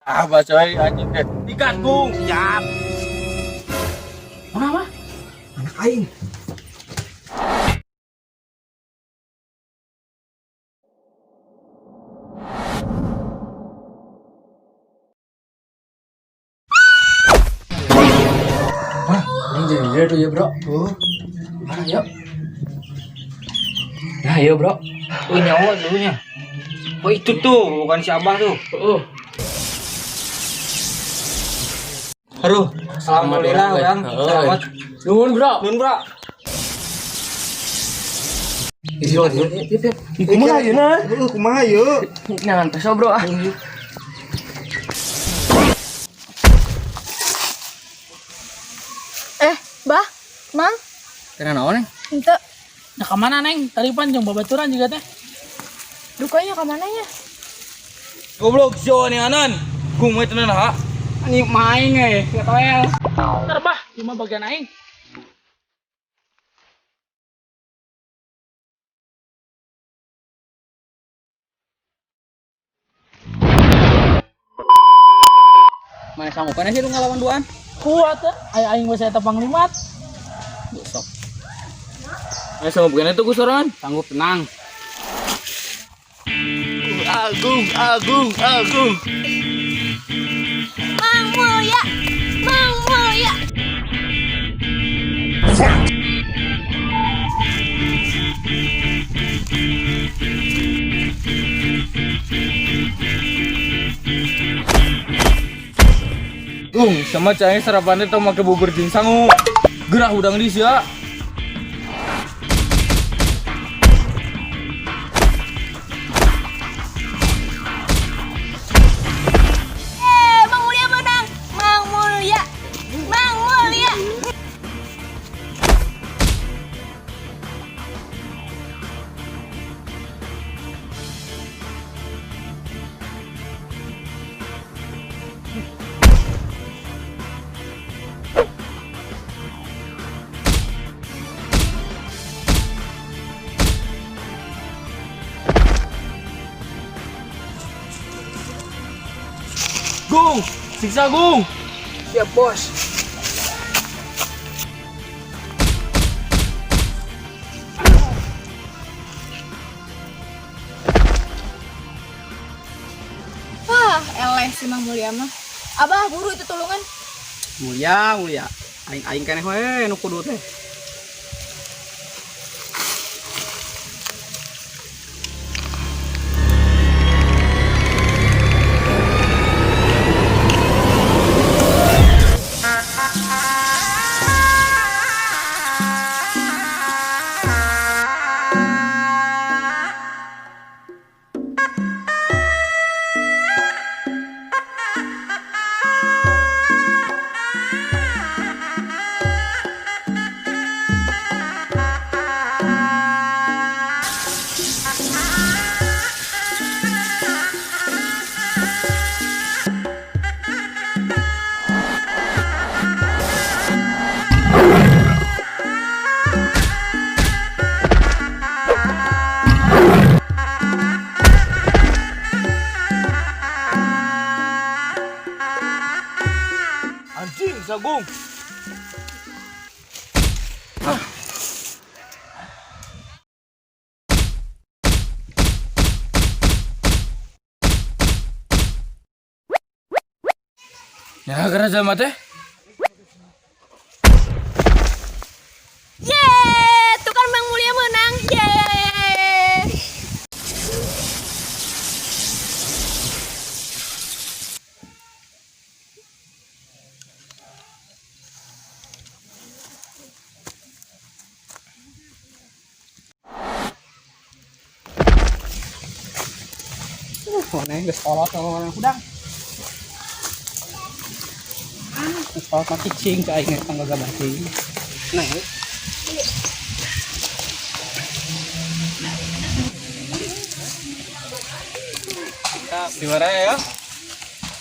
Ah, bacoy anjing deh. Ikat, Bung. Siap. Kenapa? Anak aing. Wah, ini jadi dia tuh ya, Bro. Oh. Mana yuk? Nah, yuk, Bro. Oh, nyawa dulunya. Oh, itu tuh, bukan si Abah tuh. Oh. Aduh, alhamdulillah orang selamat. Nuhun, Bro. Nun, Bro. Isi lo, yuk, yuk, yuk. Kumaha ieu na? Heuh, kumaha ieu? Jangan peso, Bro. Ah. Eh, Bah, Mang, Kena naon, Neng? ente Nah kemana neng? Tadi pan jeung babaturan juga teh. dukanya ke mana ya? Goblok sio nih anan. Gung we tenan ha. Ini main eh, ya. Ntar bah, cuma bagian aing. Mana sanggup mana sih lu ngelawan duaan? Kuat teh, aya aing geus eta panglimat. Sok. Eh, sama bukan itu kusoran. Sanggup tenang. Agung, Agung, Agung. Mang Mulya, Mang Mulya. Gung, sama cai sarapannya tuh make bubur jeung sangu. Gerah udang di sia. Eh, Mang Mulya menang. Mang Mulya. Mang Mulya. Gung, siksa Gung. Siap, Bos. Wah, eleh si Mang Mulya mah. Abah, buru itu tulungan. Mulia, mulia. Aing aing keneh we nu kudu teh. Anjing, Sagung. Ya, karena sama teh. Yeay, tuh kan Mang Mulya menang. Yeay. Neng geus kolot orang hudang. Geus kolot mah cicing ka aing eta gagabah teuing. Neng. Di mana ya?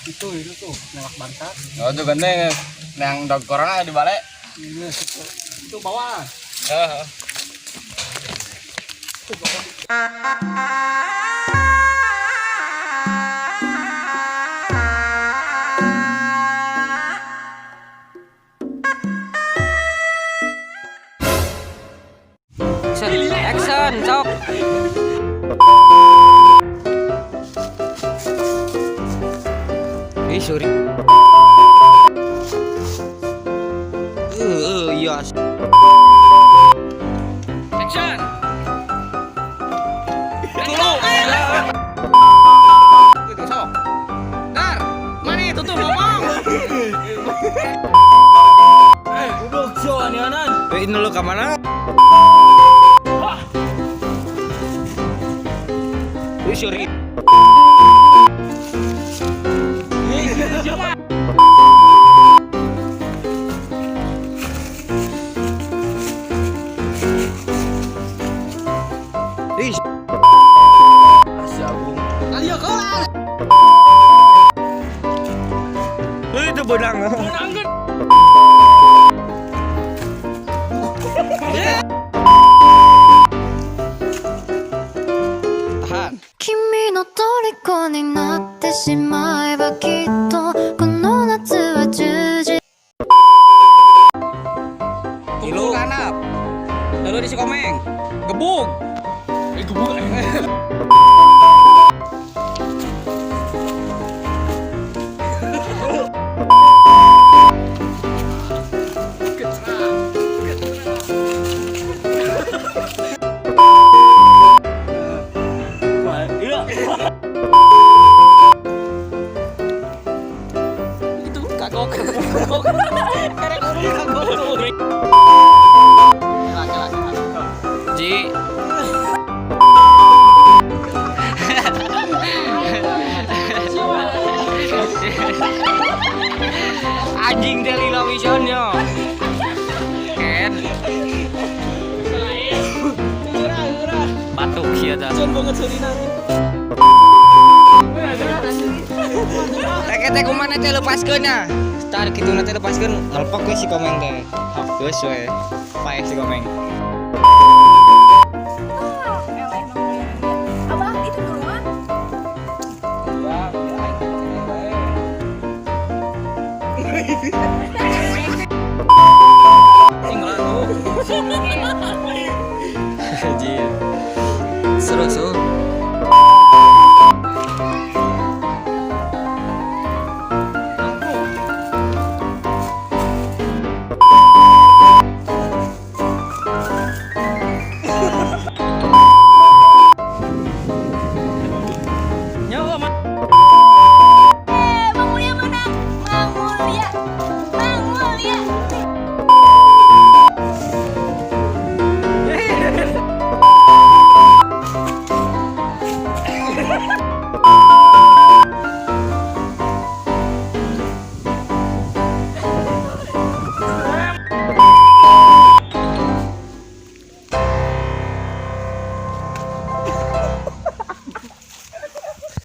Itu tuh ngelak bangsa. Oh, itu gandeng yang dog corona di balik. Iya, itu. Itu bawah. Heeh. Itu bawah. Action, sok. Ih, sorry. Iya. Action. Tulu. Gitu, sok. Dar, mana tutup ngomong. Goblok sio aneh-anan. Eh, ini lu ke mana? Ih, sorry. Ih, Asya Agung. ayo kelar. Itu benang. Menang kan? Tahan. 君の虜になってしまえばきっとこの夏は充実。 Tilu kanap. Lalu di si Komeng. Gebug. Eh gebuk. Iya. Itu kagok. Kagok. Karek urung kagok tuh. Kela, kela, kela. Ji. Anjing teh lila visionnya. Ken. Batuk sih eta. Jangan banget Serina. Teh teh kumaha teh lepaskeun nya. Tar kitu na teh lepaskeun ngelpok we si Komeng teh. Geus we. Paeh si Komeng. Eleh Mang Mulya. Abah itu duluan. Ya, ya aing teh bae. Sing lah tuh.